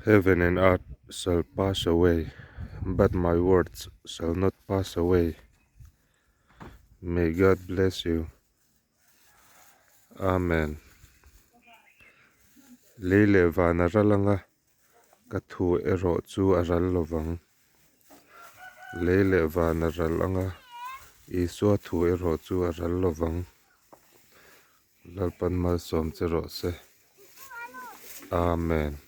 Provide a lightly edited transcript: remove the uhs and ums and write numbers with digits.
Heaven and earth shall pass away, but my words shall not pass away. May God bless you. Amen. Lei leh van a ral anga, ka thu erawh chu a ral lovang. Lei leh van a ral anga, Isua thu erawh chu a ral lovang. Lalpan malsawm che rawh se. Amen.